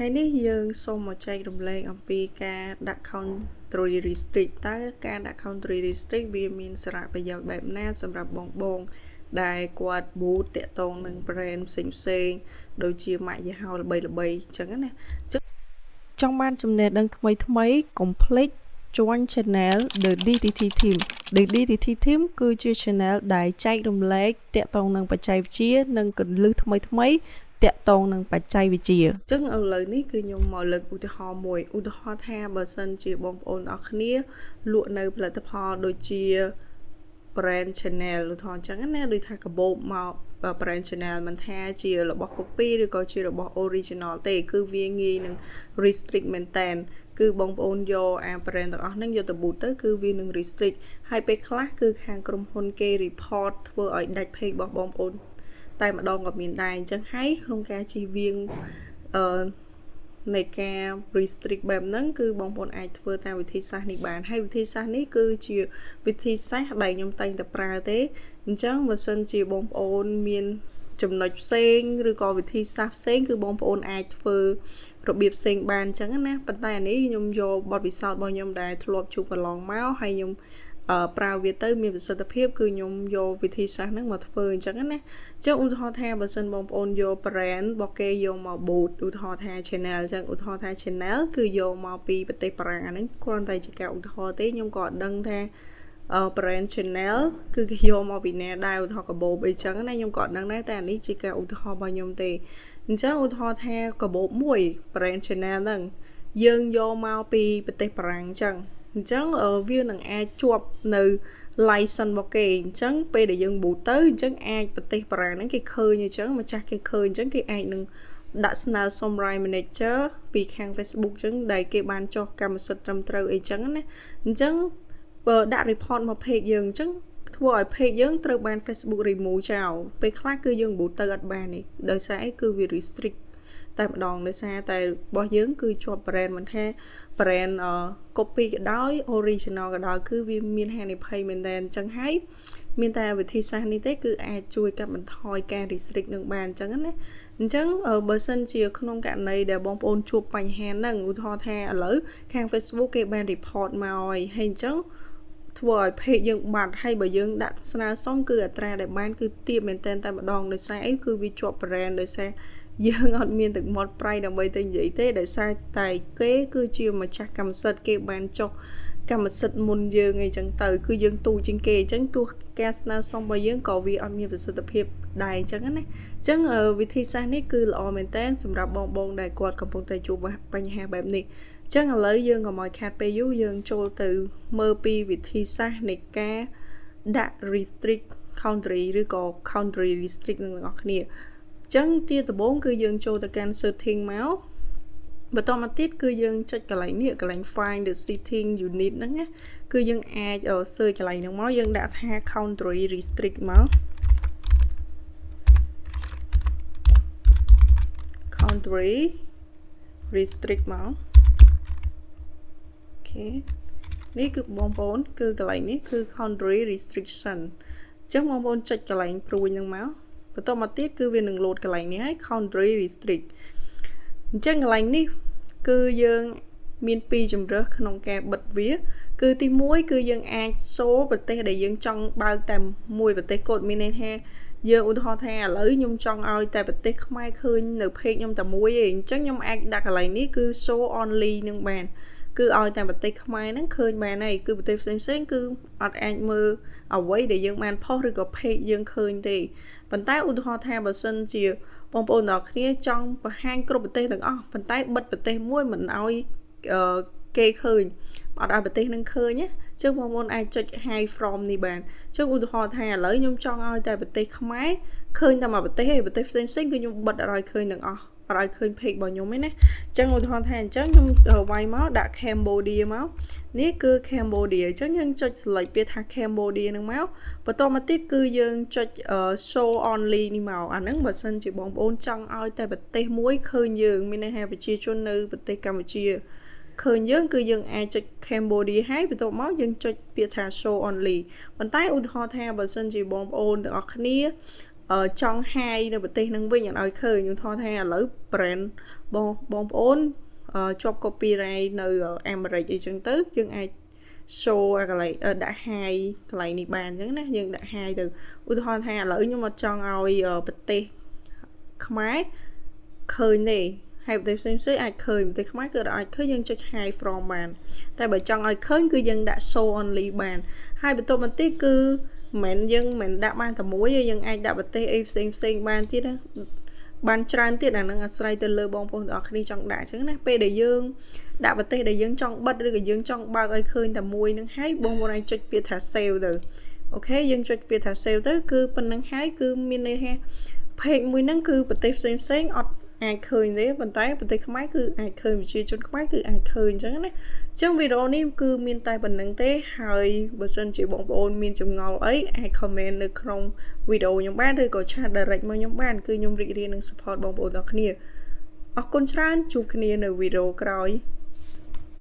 ថ្ងៃនេះយើងសូមមកចែករំលែកអំពីការដាក់ country restrict តើការដាក់ country restrict វាមានសារៈប្រយោជន៍បែបណាសម្រាប់បងបងដែលគាត់ boost តាក់ទងនឹង brand ផ្សេងផ្សេងដូចជាម៉ាកយីហោល្បីៗអញ្ចឹងណាចង់បានចំណេះដឹងថ្មីថ្មីកុំភ្លេច join channel The DTT Team The DTT Team គឺជា channel ដែលចែករំលែកតាក់ទងនឹងបច្ចេកវិទ្យានិងគន្លឹះថ្មីថ្មីតាក់ទងនឹងបច្ចេកវិទ្យាអញ្ចឹងឥឡូវនេះគឺខ្ញុំមកលើកឧទាហរណ៍មួយឧទាហរណ៍ថាបើសិនជាបងប្អូនអរគ្នាលក់នៅផលិតផលដូចជា brand Chanel ឧទាហរណ៍អញ្ចឹងណាដូចថាកាបូបមក brand Chanel មិនថាជារបស់ copy ឬក៏ជារបស់ original ទេគឺវាងាយនឹង restrict មែនតែនគឺបងប្អូនយកអា brand ទាំងអស់ហ្នឹងយកទៅ boost ទៅគឺវានឹង restrict ហើយពេលខ្លះគឺខាងក្រុមហ៊ុនគេ report ធ្វើឲ្យដាច់ page របស់បងប្អូនតែម្ដងក៏មានដែរអញ្ចឹងហើយក្នុងការជិះវៀងអឺនៃការ restrict បែបហ្នឹងគឺបងប្អូនអាចធ្វើតាមវិធីសាស្ត្រនេះបានហើយវិធីសាស្ត្រនេះគឺជាវិធីសាស្ត្រដែលខ្ញុំតែងតែប្រើទេអញ្ចឹងបើសិនជាបងប្អូនមានចំណុចផ្សេងឬក៏វិធីសាស្ត្រផ្សេងគឺបងប្អូនអាចធ្វើរបៀបផ្សេងបានអញ្ចឹងណាប៉ុន្តែអានេះខ្ញុំយកបទពិសោធន៍របស់ខ្ញុំដែលធ្លាប់ជួបកន្លងមកហើយខ្ញុំប្រើវាទៅមានប្រសិទ្ធភាពគឺខ្ញុំយកវិធីសាស្ត្រហ្នឹងមកធ្វើអញ្ចឹងណាអញ្ចឹងឧទាហរណ៍ថាបើសិនបងប្អូនយក brand របស់គេយកមក boost ឧទាហរណ៍ថា Chanel អញ្ចឹងឧទាហរណ៍ថា Chanel គឺយកមកពីប្រទេសបារាំងអាហ្នឹងគ្រាន់តែជាការឧទាហរណ៍ទេខ្ញុំក៏អត់ដឹងថា brand Chanel គឺគេយកមកពីណាដែរឧទាហរណ៍កាបូបអីចឹងណាខ្ញុំក៏អត់ដឹងដែរតែអានេះជាការឧទាហរណ៍របស់ខ្ញុំទេអញ្ចឹងឧទាហរណ៍ថាកាបូបមួយ brand Chanel ហ្នឹងយើងយកមកពីប្រទេសបារាំងអញ្ចឹងអញ្ចឹងវានឹងអាចជាប់នៅ license របស់គេអញ្ចឹងពេលដែលយើង boost ទៅអញ្ចឹងអាចប្រទេសបារាំងហ្នឹងគេឃើញអញ្ចឹងម្ចាស់គេឃើញអញ្ចឹងគេអាចនឹងដាក់ស្នើសុំ Right Manager ពីខាង Facebook អញ្ចឹងដែលគេបានចុះកម្មសិទ្ធិត្រឹមត្រូវអីចឹងណាអញ្ចឹងបើដាក់ report មក page យើងអញ្ចឹងធ្វើឲ្យ page យើងត្រូវបាន Facebook remove ចោលពេលខ្លះគឺយើង boost ទៅអត់បាននេះដោយសារអីគឺវា restrict តែម្ដងដោយសារតែរបស់យើងគឺជាប់ brand មិនថា brand copy ក៏ដោយ original ក៏ដោយគឺវាមានហានិភ័យមែនទែនអញ្ចឹងហើយមានតែវិធីសាស្ត្រនេះទេគឺអាចជួយកាត់បន្ថយការ restrict នឹងបានអញ្ចឹងណាអញ្ចឹងបើសិនជាក្នុងករណីដែលបងប្អូនជួបបញ្ហាហ្នឹងឧទាហរណ៍ថាឥឡូវខាង Facebook គេបាន report មកហើយហើយអញ្ចឹងធ្វើឲ្យ page យើងបាត់ហើយបើយើងដាក់ស្នើសុំគឺអត្រាដែលបានគឺទាបមែនទែនតែម្ដងដោយសារអីគឺវាជាប់ brand ដោយសារយើងអត់មានទឹកមាត់ប្រៃដើម្បីទៅនិយាយទេដោយសារតែគេគឺជាម្ចាស់កម្មសិទ្ធិគេបានចុះកម្មសិទ្ធិមុនយើងអីចឹងទៅគឺយើងទូជាងគេអញ្ចឹងទោះការស្នើសុំរបស់យើងក៏វាអត់មានប្រសិទ្ធភាពដែរអញ្ចឹងណាអញ្ចឹងវិធីសាស្ត្រនេះគឺល្អមែនតើសម្រាប់បងបងដែលគាត់កំពុងតែជួបបញ្ហាបែបនេះអញ្ចឹងឥឡូវយើងកុំឲ្យខាតពេលយូរយើងចូលទៅមើលពីវិធីសាស្ត្រនៃការដាក់ restrict country ឬក៏ country restrict នឹងទាំងអស់គ្នាចឹងជាដំបូងគឺយើងចូលទៅកាន់ setting មកបន្តមកទៀតគឺយើងចុចកន្លែងនេះកន្លែង find the setting you need ហ្នឹងណាគឺយើងអាច search កន្លែងហ្នឹងមកយើងដាក់ថា country restrict មក country restrict មកអូខេនេះគឺបងប្អូនគឺកន្លែងនេះគឺ country restriction អញ្ចឹងបងប្អូនចុចកន្លែងព្រួយហ្នឹងមកបន្តមកទៀតគឺវានឹងលោតកន្លែងនេះហើយ country restrict អញ្ចឹងកន្លែងនេះគឺយើងមានពីរជំរើសក្នុងការបិទវាគឺទី1គឺយើងអាច show ប្រទេសដែលយើងចង់បើកតែមួយប្រទេសគត់មានន័យថាយើងឧទាហរណ៍ថាឥឡូវខ្ញុំចង់ឲ្យតែប្រទេសខ្មែរឃើញនៅ page ខ្ញុំតែមួយឯងអញ្ចឹងខ្ញុំអាចដាក់កន្លែងនេះគឺ show only នឹងបានគឺឲ្យតែប្រទេសខ្មែរហ្នឹងឃើញបានហើយគឺប្រទេសផ្សេងផ្សេងគឺអត់អាចមើលអ្វីដែលយើងបានផុសឬក៏ page យើងឃើញទេប៉ុន្តែឧទាហរណ៍ថាបើសិនជាបងប្អូនទាំងគ្នាចង់បង្ហាញគ្រប់ប្រទេសទាំងអស់ប៉ុន្តែបិទប្រទេសមួយមិនឲ្យគេឃើញអត់ឲ្យប្រទេសនឹងឃើញណាចឹងបងប្អូនអាចចុច hide from នេះបានចឹងឧទាហរណ៍ថាឥឡូវខ្ញុំចង់ឲ្យតែប្រទេសខ្មែរឃើញតែមួយប្រទេសឯងប្រទេសផ្សេងផ្សេងគឺខ្ញុំបិទអត់ឲ្យឃើញទាំងអស់អត់ឲ្យឃើញ page របស់ខ្ញុំឯណាអញ្ចឹងឧទាហរណ៍ថាអញ្ចឹងខ្ញុំវាយមកដាក់ Cambodia មកនេះគឺ Cambodia អញ្ចឹងយើងចុច select ពាក្យថា Cambodia នឹងមកបន្តមកទៀតគឺយើងចុច show only នេះមកអាហ្នឹងបើសិនជាបងប្អូនចង់ឲ្យតែប្រទេសមួយឃើញយើងមានន័យថាប្រជាជននៅប្រទេសកម្ពុជាឃើញយើងគឺយើងអាចចុច Cambodia ហើយបន្ទាប់មកយើងចុចពាក្យថា show only ប៉ុន្តែឧទាហរណ៍ថាបើសិនជាបងប្អូនទាំងអស់គ្នា ចង់ hide នៅប្រទេសនឹងវិញអត់ឲ្យឃើញខ្ញុំថតថាឥឡូវ brand បងបងប្អូនជាប់ copyright នៅអាមេរិកអីចឹងទៅយើងអាច show អាកន្លែងដាក់ hide កន្លែងនេះបានអញ្ចឹងណាយើងដាក់ hide ទៅឧទាហរណ៍ថាឥឡូវខ្ញុំអត់ចង់ឲ្យប្រទេសខ្មែរឃើញទេហើយប្រទេសផ្សេងផ្សេងអាចឃើញប្រទេសខ្មែរគឺអាចឃើញយើងចុច hide from បានតែបើចង់ឲ្យឃើញគឺយើងដាក់ show only បានហើយបន្ទាប់មកទៀតគឺមិនយើងមិនដាក់បានតែមួយទេយើងអាចដាក់ប្រទេសអីផ្សេងផ្សេងបានទៀតណាបានច្រើនទៀតអានឹងអាស្រ័យទៅលើបងប្អូនទាំងអស់គ្នាចង់ដាក់អញ្ចឹងណាពេលដែលយើងដាក់ប្រទេសដែលយើងចង់បិទឬក៏យើងចង់បើកឲ្យឃើញតែមួយនឹងហើយបងប្អូនអាចចុចពាក្យថា save ទៅ OK យើងចុចពាក្យថា save ទៅគឺប៉ុណ្្នឹងហើយគឺមានន័យថា page មួយហ្នឹងគឺប្រទេសផ្សេងផ្សេងអត់អាចឃើញទេប៉ុន្តែប្រទេសខ្មែរគឺអាចឃើញប្រជាជនខ្មែរគឺអាចឃើញអញ្ចឹងណាអញ្ចឹងវីដេអូនេះគឺមានតែប៉ុណ្្នឹងទេហើយបើសិនជាបងប្អូនមានចម្ងល់អីអាច comment នៅក្នុងវីដេអូខ្ញុំបានឬក៏ chat direct មកខ្ញុំបានគឺខ្ញុំរីករាយនឹង support បងប្អូនទាំងគ្នាអរគុណច្រើនជួបគ្នានៅវីដេអូក្រោយ។